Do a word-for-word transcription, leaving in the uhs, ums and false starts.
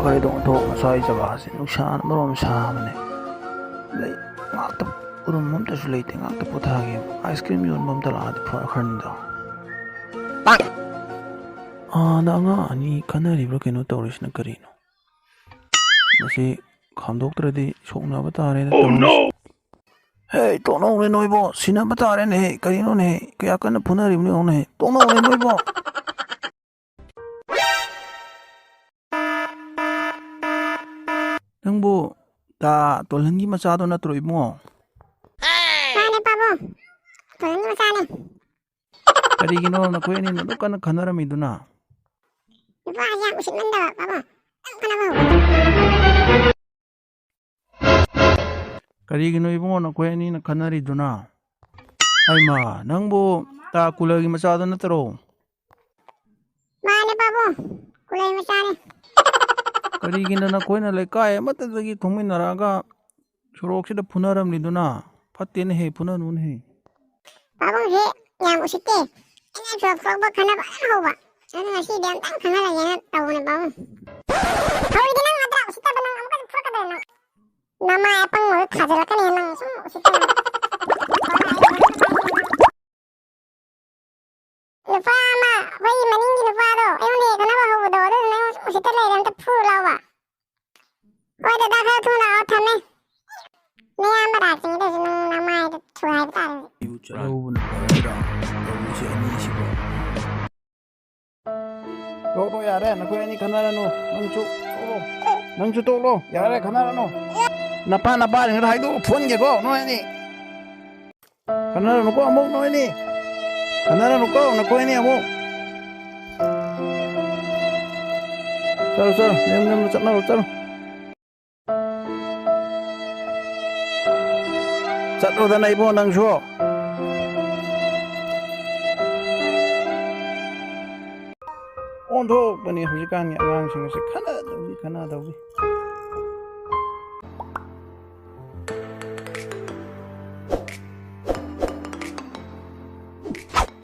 ꯐꯔꯦꯗꯣ ꯑꯣꯟꯊꯣꯛ, ꯉꯁꯥꯏ ꯖꯒꯥꯁꯦ ꯅꯨꯡꯁꯥꯅ ꯃꯔꯣꯝ ꯁꯥꯕꯅꯦ꯫ ꯂꯩ, ꯉꯥꯛꯇ ꯎꯔꯨꯝ ꯑꯝꯇꯁꯨ ꯂꯩꯇꯦ, ꯉꯥꯛꯇ ꯄꯣꯊꯥꯒꯦ꯫ ꯑꯥꯏꯁ ꯀ꯭ꯔꯤꯝ ꯌꯣꯟꯕ ꯑꯝꯇ ꯂꯥꯛꯑꯗꯤ ꯐꯈ꯭ꯔꯅꯤꯗ꯫ ꯑꯥꯗ ꯑꯉꯥꯡ ꯑꯅꯤ ꯈꯟꯅꯔꯤꯕ꯭ꯔꯥ ꯀꯩꯅꯣ ꯇꯧꯔꯤꯁꯤꯅ ꯀꯔꯤꯅꯣ? ꯃꯁꯤ ꯈꯥꯝꯗꯣꯛꯇ꯭ꯔꯗꯤ ꯁꯣꯛꯅꯕ ꯇꯥꯔꯦꯅ ꯇꯧꯔꯤꯁꯤ꯫ ꯍꯦ, ꯇꯣꯛꯅꯧꯅꯦ ꯅꯣꯏꯕꯣ, ꯁꯤꯟꯅꯕ ꯇꯥꯔꯦꯅꯦꯍꯦ, ꯀꯔꯤꯅꯣꯅꯦꯍꯦ, ꯀꯌꯥ ꯀꯟꯅ ꯐꯨꯅꯔꯤꯕꯅꯣ ꯌꯦꯡꯉꯨꯅꯦꯍꯦ, ꯇꯣꯛꯅꯧꯅꯦ ꯅꯣꯏꯕꯣ꯫ ꯅꯪꯕꯨ ꯇꯥ ꯇꯣꯜꯍꯟꯒꯤ ꯃꯆꯥꯗꯣ ꯅꯠꯇ꯭ꯔꯣ ꯏꯕꯨꯡꯉꯣ? ꯃꯥꯅꯦ ꯄꯥꯕꯨꯡ, ꯇꯣꯜꯍꯟꯒꯤ ꯃꯆꯥꯅꯦ꯫ ꯀꯔꯤꯒꯤꯅꯣ ꯅꯈꯣꯏ ꯑꯅꯤꯅ ꯑꯗꯨꯛ ꯀꯟꯅ ꯈꯟꯅꯔꯝꯃꯤꯗꯨꯅ? ꯅꯨꯄꯥꯁꯦ ꯌꯥꯝ ꯎꯁꯤꯠꯃꯟꯗꯕ ꯄꯥꯕꯨꯡ, ꯌꯥꯝ ꯈꯠꯅꯕ ꯍꯧꯕ꯫ ꯀꯔꯤꯒꯤꯅꯣ ꯏꯕꯨꯡꯉꯣ ꯅꯈꯣꯏ ꯑꯅꯤꯅ ꯈꯟꯅꯔꯤꯗꯨꯅ? ꯑꯩꯃ, ꯅꯪꯕꯨ ꯇꯥ ꯀꯨꯂꯒꯤ ꯃꯆꯥꯗꯣ ꯅꯠꯇ꯭ꯔꯣ? ꯃꯥꯅꯦ ꯄꯥꯕꯨꯡ, ꯀꯨꯂꯩ ꯃꯆꯥꯅꯦ꯫ ꯀꯔꯤꯒꯤꯅꯣ ꯅꯈꯣꯏꯅ ꯂꯩꯀꯥꯏ ꯑꯃꯠꯇꯗꯒꯤ ꯊꯣꯡꯃꯤꯟꯅꯔꯛꯑꯒ ꯁꯣꯔꯣꯛꯁꯤꯗ ꯐꯨꯅꯔꯝꯂꯤꯗꯨꯅ? ꯐꯠꯇꯦꯅꯦꯍꯦ, ꯐꯨꯅꯅꯨꯅꯦꯍꯦ꯫ ꯄꯥꯕꯨꯡꯁꯦ ꯌꯥꯝ ꯎꯁꯤꯠꯇꯦ꯫ ꯑꯩꯅ ꯁꯣꯔꯣꯛ ꯊꯣꯛꯂꯛꯄ ꯈꯠꯅꯕ ꯌꯥꯝ ꯍꯧꯕ꯫ ꯑꯗꯨꯅ ꯉꯁꯤꯗꯤ ꯑꯝꯇꯪ ꯈꯪꯍꯜꯂꯒꯦꯅ ꯇꯧꯕꯅꯦ ꯄꯥꯕꯨꯡ꯫ ꯍꯧꯔꯤꯗꯤ ꯅꯪ ꯅꯠꯇ꯭ꯔꯥ ꯎꯁꯤꯠꯇꯕ, ꯅꯪ ꯑꯃꯨꯛꯀꯁꯨ ꯐꯨꯔꯛꯀꯗꯣꯏꯔꯣ ꯅꯪ? ꯅꯃꯥꯏ ꯑꯄꯪꯕꯗꯣ ꯊꯥꯖꯤꯜꯂꯛꯀꯅꯤ ꯅꯪ ꯁꯨꯝ ꯎꯁꯤꯠꯇꯅ꯫ ꯅꯨꯄꯥ ꯑꯃ, ꯑꯩꯈꯣꯏꯒꯤ ꯃꯅꯤꯡꯒꯤ ꯅꯨꯄꯥꯗꯣ, ꯑꯩꯉꯣꯟꯗ ꯈꯠꯅꯕ ꯍꯧꯕꯗꯣ, ꯑꯗꯨꯗꯨꯅ ꯑꯩꯉꯣꯟꯗ ꯁꯨꯝ ꯎꯁꯤꯠꯇ ꯂꯩꯔꯦ, ꯑꯝꯇ ꯐꯨꯔꯨ ꯂꯥꯎꯕ꯫ ꯍꯣꯏ ꯗꯗꯥ, ꯈꯔ ꯊꯨꯅ ꯂꯥꯛꯑꯣ, ꯊꯝꯃꯦ꯫ ꯅꯌꯥꯝꯕ ꯂꯥꯛꯇ꯭ꯔꯤꯉꯩꯗꯁꯨ ꯅꯪ ꯅꯃꯥꯏꯗꯣ ꯊꯨꯒꯥꯏꯕ ꯇꯥꯔꯦ꯫ ꯏꯕꯨ ꯆꯠꯍꯧꯕꯅ ꯐꯔꯗ꯭ꯔꯥ ꯇꯧꯔꯤꯁꯦ ꯑꯅꯤꯁꯤꯕꯣ? ꯇꯣꯛꯂꯣ, ꯌꯥꯔꯦ, ꯅꯈꯣꯏ ꯑꯅꯤ ꯈꯟꯅꯔꯅꯨ꯫ ꯅꯪꯁꯨ ꯇꯣꯛꯂꯣ꯫ ꯅꯪꯁꯨ ꯇꯣꯛꯂꯣ, ꯌꯥꯔꯦ, ꯈꯟꯅꯔꯅꯨ꯫ ꯅꯄꯥ ꯅꯄꯥꯁꯤꯡꯗ ꯍꯥꯏꯗꯣꯛꯑ ꯐꯨꯍꯟꯒꯦꯀꯣ, ꯅꯣꯏ ꯑꯅꯤ꯫ ꯈꯟꯅꯔꯅꯨꯀꯣ ꯑꯃꯨꯛ ꯅꯣꯏ ꯑꯅꯤ꯫ ꯈꯟꯅꯔꯅꯨꯀꯣ ꯅꯈꯣꯏ ꯑꯅꯤ ꯑꯃꯨꯛ꯫ ꯆꯠꯂꯣ, ꯆꯠꯂꯣ, ꯅꯌꯨꯝ ꯅꯌꯨꯝꯗ ꯆꯠꯅꯔꯣ, ꯆꯠꯂꯣ꯫ ꯆꯠꯂꯣꯗꯅ ꯏꯕꯨꯡꯉꯣ ꯅꯪꯁꯨ꯫ ꯑꯣꯟꯊꯣꯛꯄꯅꯤ ꯍꯧꯖꯤꯛꯀꯥꯟꯒꯤ ꯑꯉꯥꯡꯁꯤꯡ ꯑꯁꯤ, ꯈꯠꯅꯗꯧꯒꯤ, ꯈꯠꯅꯗꯧꯒꯤ꯫